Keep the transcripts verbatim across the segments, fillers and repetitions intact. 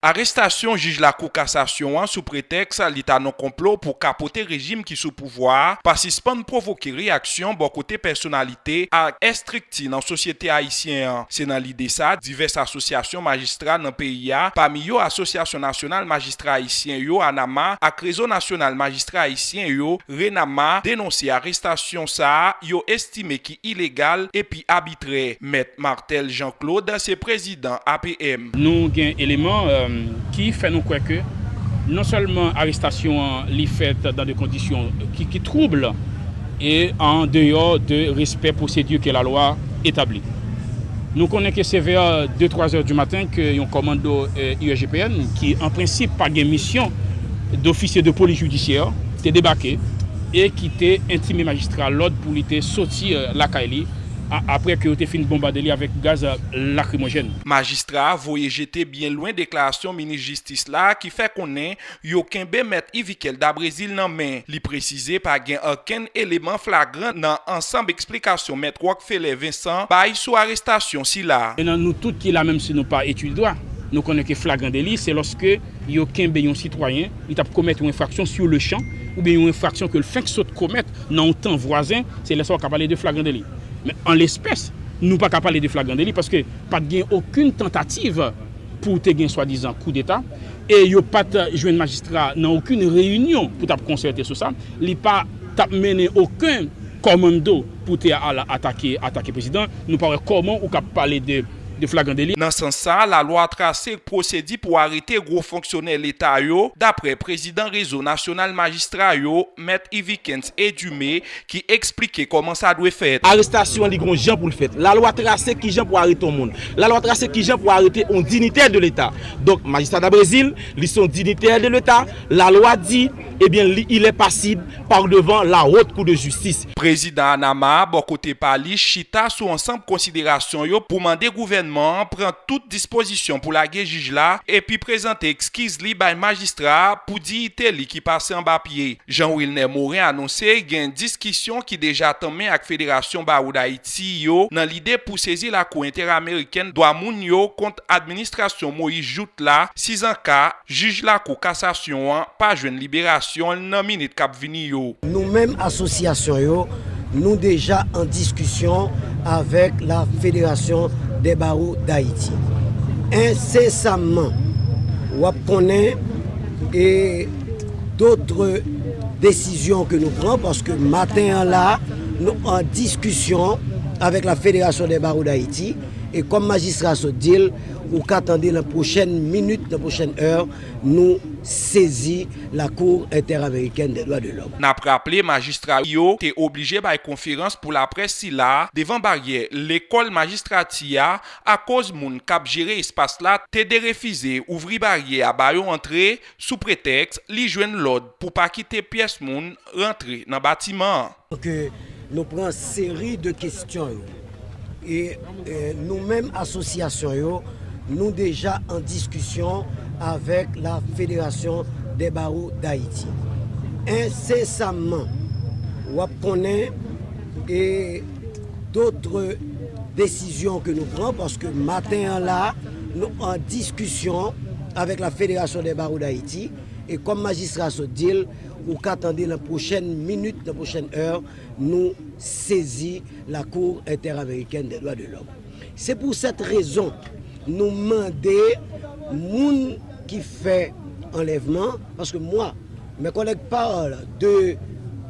Arestasyon jij Lakou Kasasyon an sou pretèks li ta nan konplo pou kapote rejim ki sou pouvwa a pa sispann pwovoke reyaksyon bò kote pèsonalite ak estrikti nan sosyete ayisyen an. Se nan lide sa, divès asosyasyon majistra nan peyi a, pami yo Asosyasyon Nasyonal Majistra Ayisyen yo, ANAMA, ak Rezo Nasyonal Majistra Ayisyen yo, RENAMA, denonse arestasyon sa a, yo estime ki ilegal epi abitrè. Mèt Marthel Jean Claude se prezidan A P M. Nou gen eleman, euh, ki fè nou kwè ke non sèlman arestasyon an li fèt dans des conditions ki, ki troubles e an deyò de respè pwosedi ke lalwa etabli. Nou konnen ke se vè de twa zè di maten ke yon kòmando, euh, I R G P N, ki an prensip pa gen misyon dofisye de polis jidisyè, te debake e ki te entime majistra lòd pou li te soti, euh, lakay li a-, apre ke yo te fin bonbade li avèk gaz, euh, lakrimojèn. Majistra a voye jete byen lwen deklarasyon minis jistis la ki fè konnen yo kenbe mèt Yvikel Dabrezil nan men. Li presize pa gen okenn eleman flagran nan ansanm eksplikasyon mèt Rockfeller Vincent bay sou arestasyon sila. Menan nou tout ki la, menm si nou pa etidye dwa, nou konnen ke flagran deli se lòske yo kenbe yon sitwayen, li t ap komèt yon enfraksyon sur le champ, oubyen yon enfraksyon ke l fenk sot komèt nan yon tan vwazen, se lè sa w ka pale de flagran deli. Men an lespès, nou pa ka pale de flagran deli paske pa t gen okenn tantativ pou te gen swadizan koudeta, e yo pa t jwenn majistra nan okenn reyinyon pou t ap konsète sou sa. Li pa t ap mennen okenn kòmando pou te al atake, atake prezidan. Nou pa wè kòman ou ka pale de, de flagran deli. Nan sans sa, lalwa trase pwosedi pou arete gwo fonksyonè leta yo, daprè prezidan Rezo Nasyonal Majistra yo, Mèt Yvikens Edume, ki eksplike kòman sa dwe fèt. Arestasyon an, li gon jan pou l fèt. Lalwa trase kijan pou arete yon moun. Lalwa trase kijan pou arete yon dinitè de leta. Donk, majistra Dabrezil, li se yon dinitè de leta. Lalwa di, ebyen, li, il est passible par devant la Haute Cour de Justice. Prezidan ANAMA a, bò kote pa li, chita sou ansanm konsiderasyon yo pou mande gouvènman an pran tout dispozisyon pou lage jij la epi prezante ekskiz li bay majistra a pou diyite li ki pase anba pye. Jean Wilner Morin anonse gen diskisyon ki deja tanmen ak Federasyon Bawo Dayiti yo nan lide pou sezi Lakou Entèamerikèn Dwa Moun yo kont administrasyon Moïse Jouthe la, sizanka jij Lakou Kasasyon an pa jwenn liberasyon l nan minit k ap vini yo. Nou menm asosyasyon yo, nou deja an diskisyon avèk la Fédération des Barreaux d'Haïti. Ensesamman, w ap konnen e dotre desizyon ke nou pran, paske maten an la, nou an diskisyon avèk la Fédération des Barreaux d'Haïti, e kòm majistra sot di l, ou ka tande nan pwochèn minit, nan pwochèn è, nou sezi la Cour Interamericane des Droits de l'Homme. N ap raple, majistra yo te oblije bay konferans pou laprès sila devan baryè lekòl majistrati a, akoz moun k ap jere espas la te derefize ouvri baryè a ba yo antre sou pretèks li jwenn lòd pou pa kite pyès moun rantre nan batiman an. Donk, nou pran seri de kesyon yo. E, e, nou menm asosyasyon yo, nou deja an diskisyon avèk la Fédération des Barreaux d'Haïti. Ensesamman, w ap konnen e dotre desizyon ke nou pran, paske maten an la, nou an diskisyon avèk la Fédération des Barreaux d'Haïti, e kòm majistra sot di l, ou ka tande nan pwochèn minit, nan pwochèn è, nou sezi la Cour Interamericane des Droits de l'Homme. Se pou sèt rezon, nou mande moun ki fè anlèvman, paske mwa, mes collègues parlent de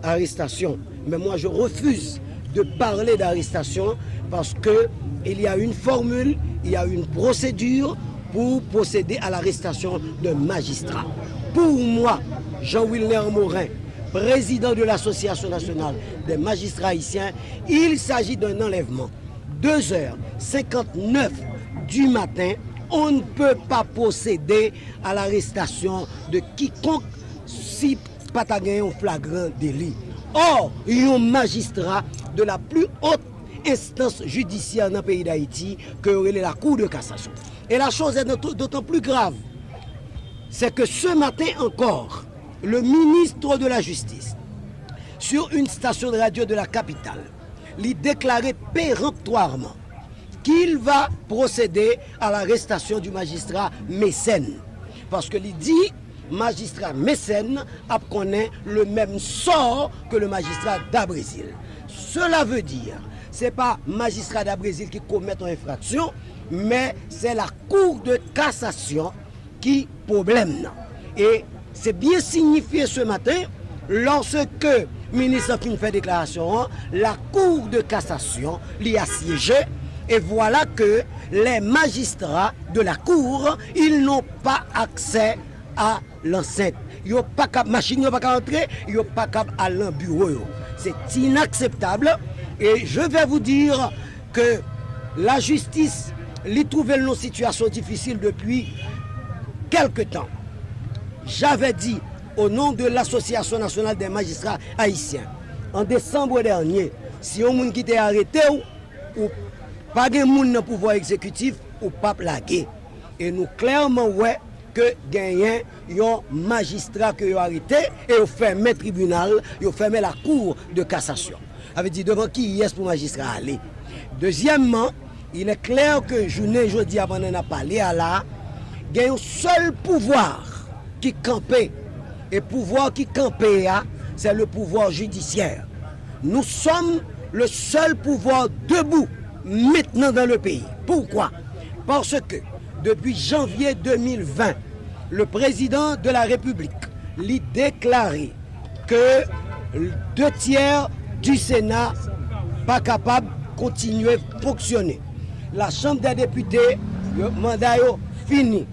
arrestation, mais moi je refuse de parler d'arrestation parce que il y a une formule, il y a une procédure pour procéder à l'arrestation d'un magistrat. Pour moi, Jean Wilner Morin, président de l'Association nationale des magistrats haïtiens, il s'agit d'un enlèvement. Deux heures cinquante-neuf du matin, on ne peut pas procéder à l'arrestation de quiconque si pa ta gen yon flagran deli. Or, yon majistra de la plus haute instance judiciaire nan peyi Dayiti, ke yo rele la Cour de cassation. Et la chose est d'autant plus grave, c'est que ce matin encore, le ministre de la Justice, sur une station de radio de la capitale, li deklare péremptoirement qu'il va procéder à l'arrestation du magistrat Mécène. Paske li di majistra Mécène ap konnen le menm sò ke le majistra Dabrésil. Cela veut dire, se pa majistra Dabrésil ki komèt yon enfraksyon, men se la Cour de cassation ki pwoblèm nan. E se byen sinyifye se maten, lòske minis lan fin fè deklarasyon an, la Cour de cassation li asyeje, et voilà que les magistrats de la Cour, ils n'ont pas accès à l'enceinte. Yo pa kab, machin yo pa ka antre, yo pa kab al nan biwo yo. C'est inacceptable et je vais vous dire que la justice li trouve l nan sitiyasyon difisil depi kèlke tan. J'avais dit au nom de l'Association nationale des magistrats haïtiens, en décembre dernier, si yon moun kite arete w, ou pa gen moun nan pouvwa egzekitif, ou p ap lage. E nou klèman wè ke genyen yon majistra ke yo arete e yo fèmen tribinal, yo fèmen la Cour de cassation. Sa vle di devan kiyès pou majistra ale? Dezyèmman, il est clair que jounen jodi a pandan n ap pale a la, gen yon sèl pouvwa ki kanpe. E pouvwa ki kanpe a, c'est le pouvoir judiciaire. Nous sommes le seul pouvoir debout maintenant dans le pays. Pourquoi? Parce que depuis janvier deux mille vingt, le président de la République li deklare ke de tyè du Sénat pa kapab kontinye fonksyone. La Chambre des députés, yo, manda yo fini.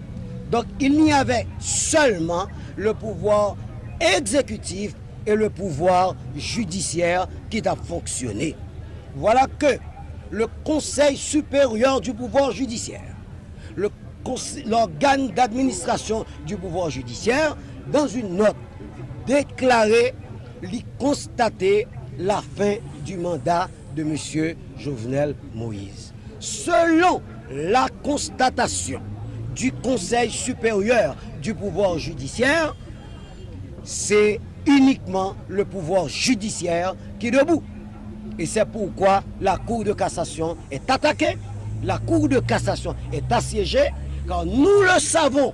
Donc, il n'y avait seulement le pouvoir exécutif et le pouvoir judiciaire ki t ap fonksyone. Voilà que le Conseil supérieur du pouvoir judiciaire, le cons- l'organe d'administration du pouvoir judiciaire, dans une note, deklare li konstate la fin du mandat de Monsieur Jovenel Moïse. Selon la constatation du Conseil supérieur du pouvoir judiciaire, c'est uniquement le pouvoir judiciaire qui est debout. Et c'est pourquoi la Cour de cassation est attaquée, la Cour de cassation est assiégée, car nous le savons,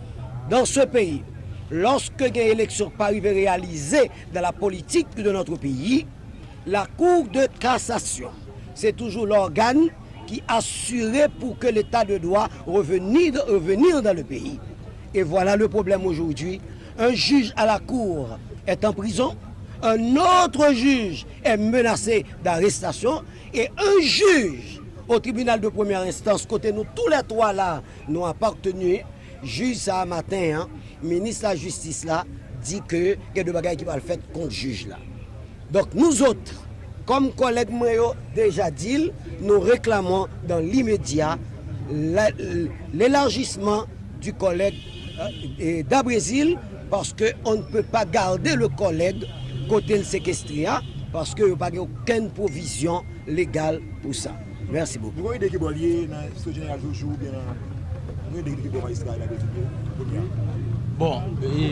dans ce pays, lorsque gen eleksyon pa rive reyalize dans la politique de notre pays, la Cour de cassation, c'est toujours l'organe qui assurait pour que l'état de droit revenir, revenir dans le pays. Et voilà le problème aujourd'hui. Un juge à la cour est en prison, un autre juge est menacé d'arrestation et un juge au tribunal de première instance, kote nou tou lè twa la nou aparteni, jij sa a maten an, minis lajistis la di ke gen de bagay ki pral fèt kont jij la. Donk nou zòt, kòm kòlèg mwen yo deja di l, nous réclamons dans l'immédiat la- l'élargissement du collègue euh, et Dabrésil, parce qu'on ne peut pas garder le collègue kote l sekestre a, paske yo pa gen okenn pwovizyon legal pou sa. Mèsi bokou. Nou gen ide ki bò l ye nan Estwo Jeneral Jojo oubyen nan nou gen ide ki bò majistra Dabrésil ye kounye a? Bon, e,